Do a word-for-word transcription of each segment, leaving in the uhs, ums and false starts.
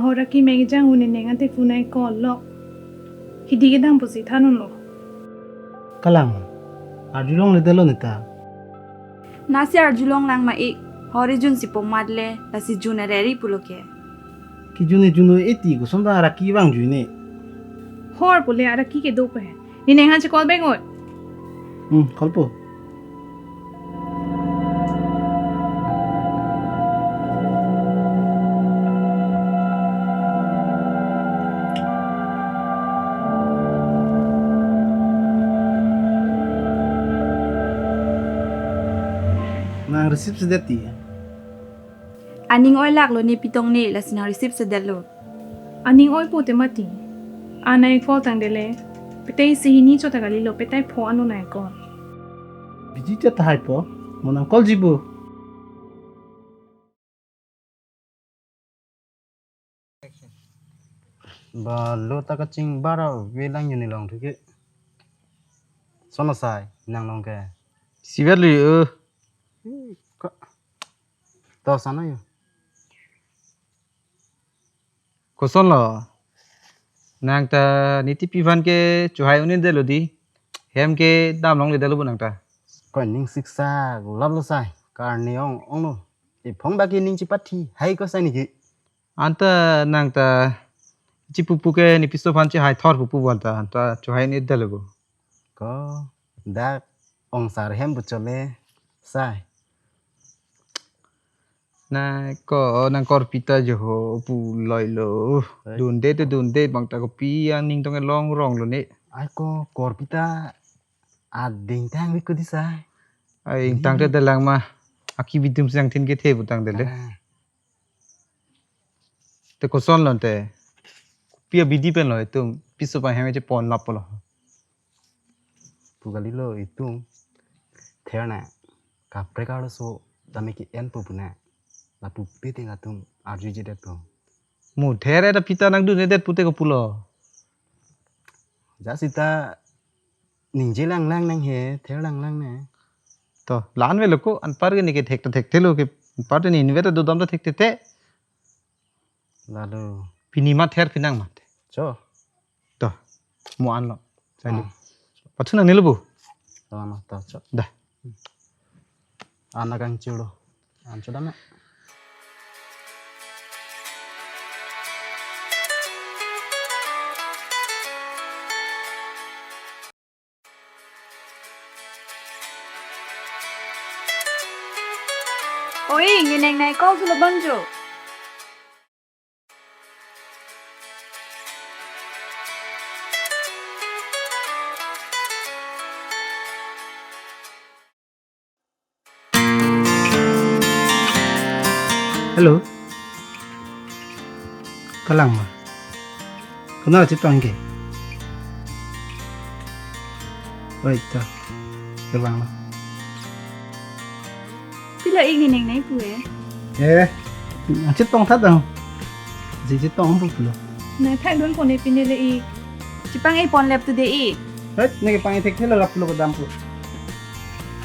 Ora ki meng jang un ne neng ante phone ai call lo. Hidi kedam pusi than unlo. Kalang. Arjulongledetlo neta. Nasi arjulong lang ma ik. Hor ejun si pomat le, lasi jun areri pulo ke. Kijun ejun o eti koson ta araki vangjuine. Hor pule araki kedo pe. Ne neng han che call back oi. Hmm, call po. Nang receive sedet ti. Aning oi laklo ne pitong ne lasi nang receive sedetlo. Aning oi po te mati. Anai call tangdele. Petai si hini chot ta kalilo, petai pho anu nai call. Biji ta tahai po. Mo nang call jibo. Ba lo ta kaching bara velang yuni long thuke. Sona sai nang long ke. Sivet lu yo. Ka. To sana yo. Koson lo? Nang ta ne tipi aphan ke chohai un-edetlo di. Hem kedam longledetlo bo nang ta. Ko ning siksa lap lo sai. Karni ong ong lo. Iphong baki ning chipathi hai ko sai niki. Anta nang ta chipupu ke ne piso aphan chehai thor pupu bon ta anta chohai un-edetlo bo. Ko dak ong sar hem bu chole sai. Na ko nang korpi ta jo ho pu loi lo. Ai. Dunde te dunde bang ta kopi aning tong long rong lo ne. Ai ko korpi ta ading tang wik ko di sai. Ai ingtang te dalang ma. Aki bidum siang thin kethe putangdele. Ah. Te koson lo te. Pi abidi pen lo itum piso aphan hem chepon lap lo. Pu kalilo itum. Ther na. Kaprek arloso tame ke-en po pu na. Lapu pi ting atum arjujedet po. Mo ther eta pita nang dun-edet pute ko pulo. Ja sita ningje lang lang nang he, ther lang lang ne. To, lan velo ko, anpar ke ne ke thek ta thekthelo ke, anpar te ne inve ta dodam ta thekthe. Lalu. Pini ma ther pinang ma te. Cho. To, mo an lo. Chali. Ah. Pathu nangne lo bo. Lama to, cho. Da. Ana kang chulo. An cho dam na. Oi, ne neng nai call sulo bang jo. Hello. Kalang ma. Kona chepang ke? Oi ta. Kevang ma. Pila ik ne neng nai pu e? Eh, chepang tha dang. Ji chepang pu pulo. Na thak dun pon e pine le ik. Chepang e pon lep tu de ik. Hei, ne kepang e thekthelo lap lo kedam pu.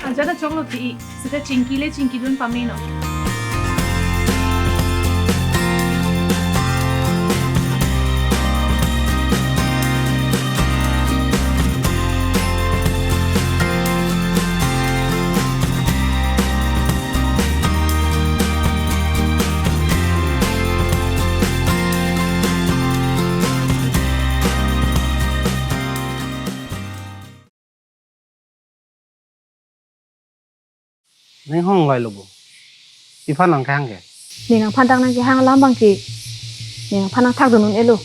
Aja ta choklo ti ik. Sita chingki le chingki dun pame no. Neng hong lai lo bo. Iphan nang kehang ke? Ne nangphan tang nang kehang alam bang ke. Ne nangphan nang thak dun un-elo.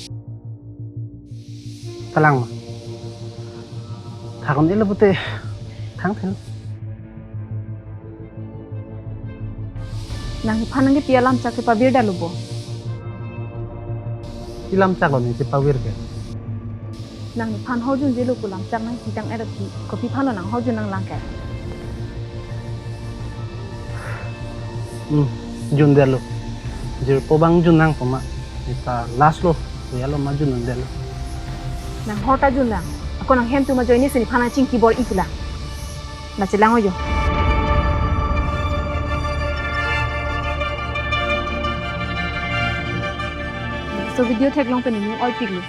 Kalang ma. Thak un-elo pute. Thang thel. Nangphan nang kepi alam chak ke pavirdet lo bo. Pi lam chak lo ne si pavir ke? Nangphan hor junjelo pu lam chak nang hitang erap ki. Kopi aphan lo nang hor jun nang lang ke? Hmm, jundetlo. Jirpo bang jun nang poma. Ita last lo. Yalo ma jundetlo. Nang hor ta jun nang. Ako nang hem tu ma joine si nephan nang chingki bor-i pu lang. Na chelang ojo. So video theklong pen nening oipiklo.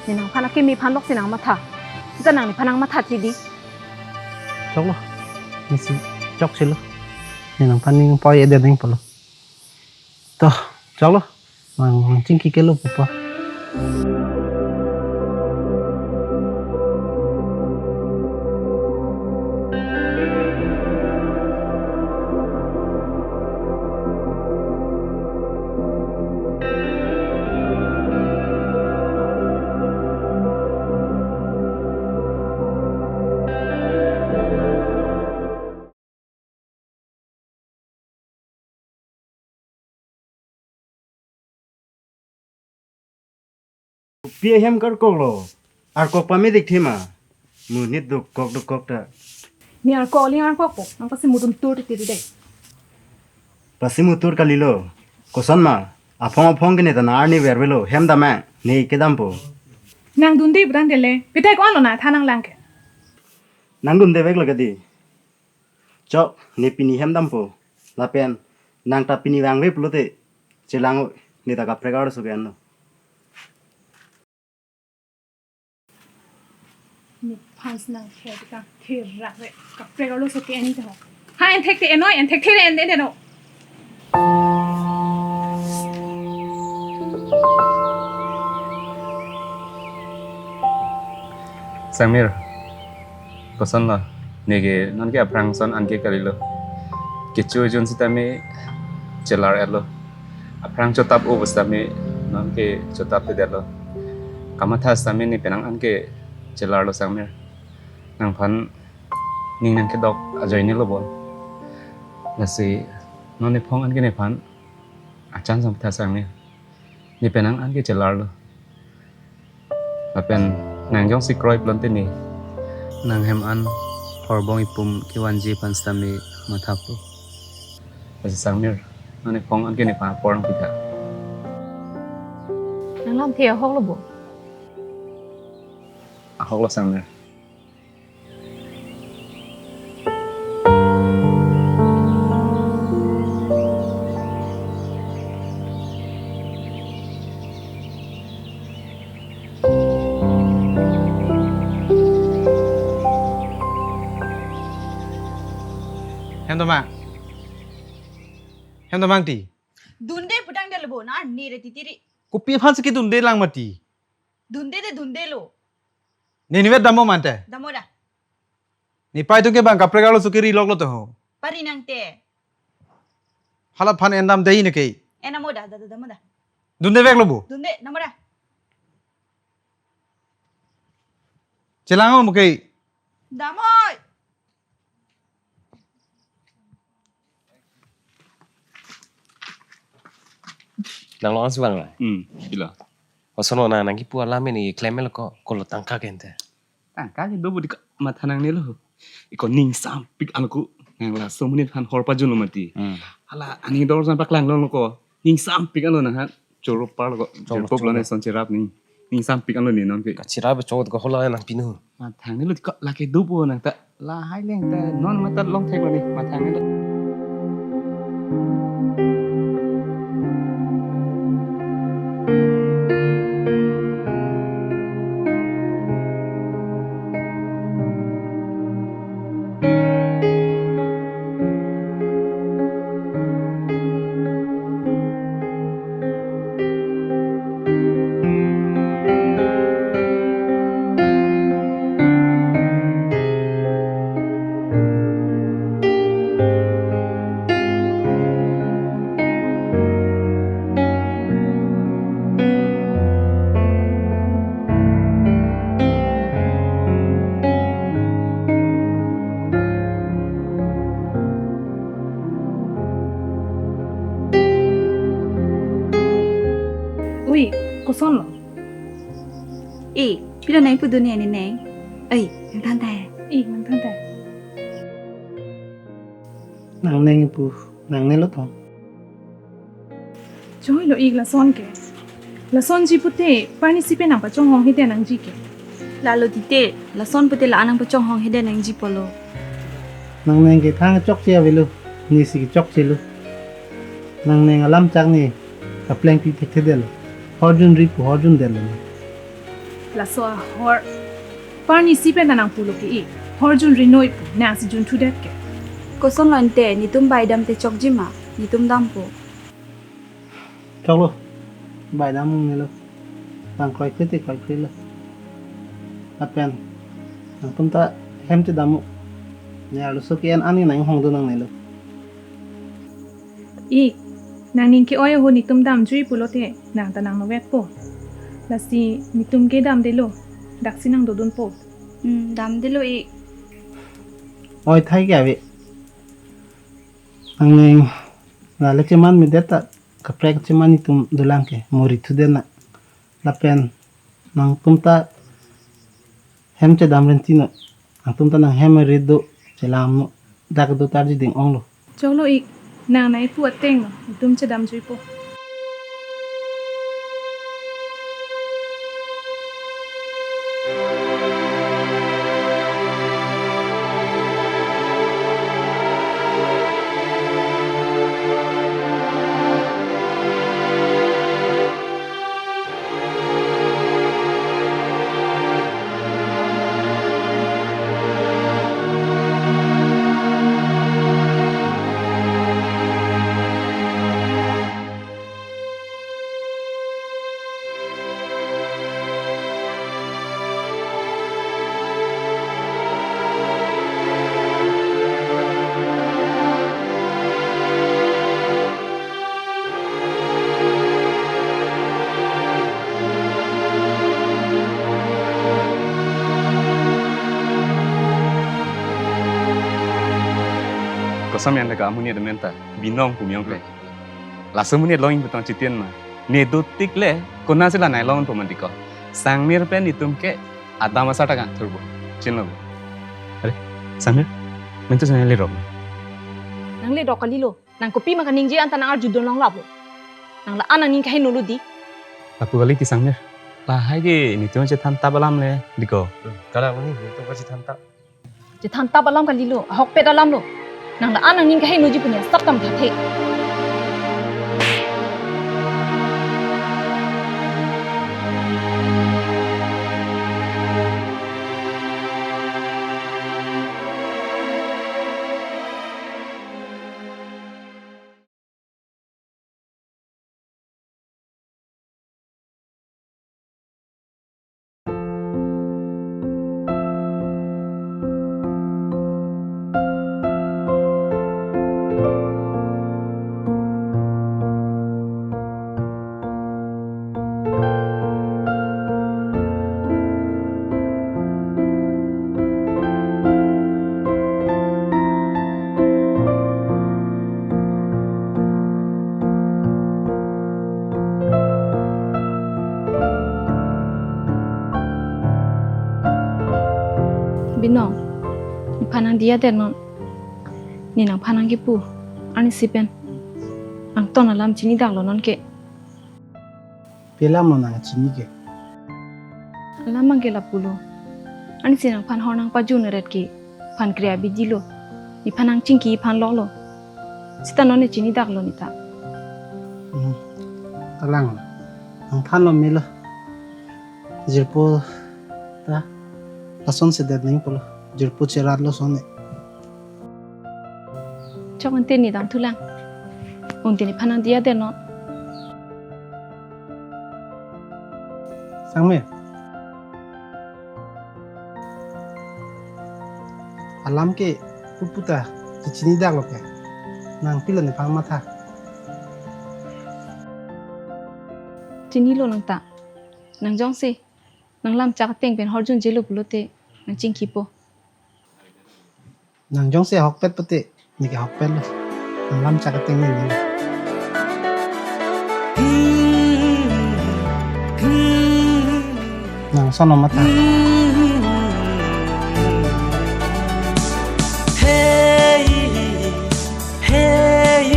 Ne nangphan akeme aphan lok si nangmatha. Sita nang nephan nangmatha thi dei. Choklo. Nesi chokchelo. Ne nangphan ning poi ede ning pulo. To, choklo. Nang, nang chingki kelo pupa. Pi ahem karkoklo. Arkok pame dik thema. Monit duk kok duk kok ta. Ne arkok aling arkokpo. Nang pasimutun tur titi dei. Pasimutur kalilo. Koson ma? Aphong aphong ke ne ta arni vervelo. Hem dam ang. Ne kedampo. Nang dunde pu tangte le. Pitai ko-an lo nangthan nanglang ke. Nang dundeveklo ke dei. Chok, ne pini hem dampo. Lapen nang ta pini vangve pulote chelang-o, ne ta kaprek arloso ke-enlo. Nephan si nang thek ka thir rak re, kaprek arloso ke-en ta ho. Ha, en thekte en noi, en thekthe en en en no. Sangmir, kosonlo? Neke non ke aphrang ason anke kalilo. Kecho ejun sitame chelar-etlo. Aphrang chotap-o pu sitame non ke chotapthedetlo. Kamatha sitame ne penang anke chelarlo Sangmir. Nangphan ning nangkedok ajoine lo bon. Lasi non nephong anke nephan achan samtha Sangmir. Ne penang anke chelarlo. Lapen nang jongsi kroi pulote ne nang hem an horbong ipum kevanji aphan sitame mathapo. Lasi Sangmir, non nephong anke nephan apor nangpitha. Nang lamthe ahoklo bo? Ahoklo Sangmir. Hem doma. Hem doma ti. Dunde pu tangte le bo na ni re titi ri. Kopi aphan si kedunde lang mati. Dunde te dundelo. Ne nivet dammo mante. Dammo da. Ne pai atum ke bang kaprek arloso keri loklo to ho. Pari nangte. Hala aphan en dam dei neke. En dammo da, da, da, dammo da. Dundeveklo bo. Dunde, dammo da. Chelang-o muke. Damoi. Nang lo-an si vang la? Hmm, pilo. Koson lo nang, nang kipu alam ini klemlo ko, kolo tangka ke ente. Tangka ke do budi ka matha nangnelo. Iko ningsampik alo ko, nang laso monit aphan hor pajunlo mati. Hmm. Hala ani dor san paklang lo ko, ningsampik alo nang ha. Choro parlo ko. Choro, choro. Jirpo lo ne son cherap ni. Ningsampik alo ni non ke. Kachirap chot ko hola nang pinu. Matha nangnelo ko lake dopo nang ta. Lahai leng ta non mata longtheklo ni. Matha nangnelo. Ui, kosonlo? Eh, pilo nang ipu dun ne ne neng? Oi, nang than ta. Eh, nang than ta. Nang neng ipu, nangnelo tong. Choi lo ik lason ke. Lasonji pute, parni sipe nang pachonghong hede nangji ke. Lalo tite, lason pute la-an nang pachonghong hede nangji pulo. Nang neng ke thang chokche avelo, ne si chokchelo. Nang neng alam chak ne, kaplengpi thekthedetlo. Horjun ri pu horjun detlo. Laso ahor. Parni si pen nangpulo ke-i. Horjun ri noi pu nangsi junthudet ke. Kosonlo ante netum bai damte chokji ma, netum dampo. Choklo. Bai dam nangnelo. Bang kroikre te kroikrelo. Lapen nangtum ta hem chedamnon. Ne arloso ke-en ani nanghongdun nangnelo. I, nangning ke-oi ahut netum damjui pulote, nang ta nangnovetpo. Lasi netum ke damdelo, daksi nangdodunpo. Hmm, damdelo i. Oi thai ke ave. Nangning la le cheman medet ta kaprek cheman netum dolang ke, mo ri thudet nang. Lapen nangtum ta hem chedam renti non. Nangtum ta nanghem ri do chelamnon. Dak do tarji ding-onglo. Choklo ik, nang nai pu ateng non, netum chedamjuipo. Koson yang lega amonit amen ta Binong pu miyong pe. Laso amonit long ingpetong chitien ma. Ne dotik le konatsi la nai longpo mati ko. Sangmir pen netum ke adam asar ta kangthurpo. Chinilo. Are, Sangmir, mentu sana le rok. Nang le dok kalilo. Nang kopi ma kaningje anta nang arjudun longlaplo. Nang la-an nangning kaheno lo di. Lapu kali ti Sangmir. Lahai ke netum chethantap alam le di ko. Hmm, kalang ni, netum kachethantap. Chethantap alam kalilo, ahokpet alamlo. Nang la-an nangning kahenoji pu ne asap tam thathe. Binong, nephan nangdiya det non. Ne nangphan nangkipu, arnisi pen angton alam chinidaklo non ke. Pi alam lo nang chini ke? Alam abang ke lapulo. Arnisi nangphan hor nangpajun eret ke phan kre abidi lo. Nephan nangchingki iphan loklo. Seta non ne chinidaklo neta. Hmm. Kalang. Nangphan lo melo. Jirpo ta lasonsi det nangpulo. Jirpo cheratlo sone. Chok ante ne damthulang. Ante nephan nangdiya det non. Sangmir. Alam ke pupu ta chinidaklo ke. Nang pilo nephan matha. Chinilo nang ta. Nang jongsi nang lamchak ateng pen horjunjelo pulote nang chingkipo. Nang jongsi ahokpet pute, neke ahokpetlo. Nang lamchak ateng nini. Nang sono matha. Hey, hey,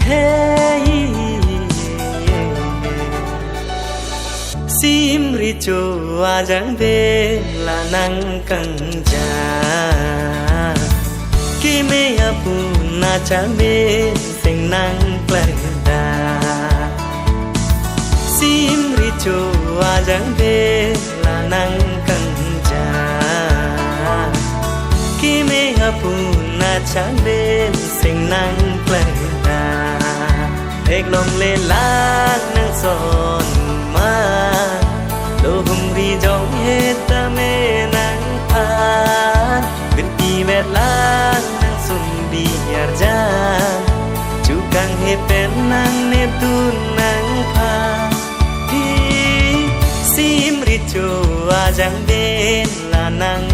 hey. Simri cho ajang bela nangkangja. Keme apun acha meseng nangklarda. Jangbe la nang kangja, keme apun achangbe sing nang klangda. Theklongle lang nang son ma, lo humri jong he tame nang phan, binti vet lang nang sumbi arjan, chukang he pen nang neptun nang phan. Hi, sim richo ajangbe la nang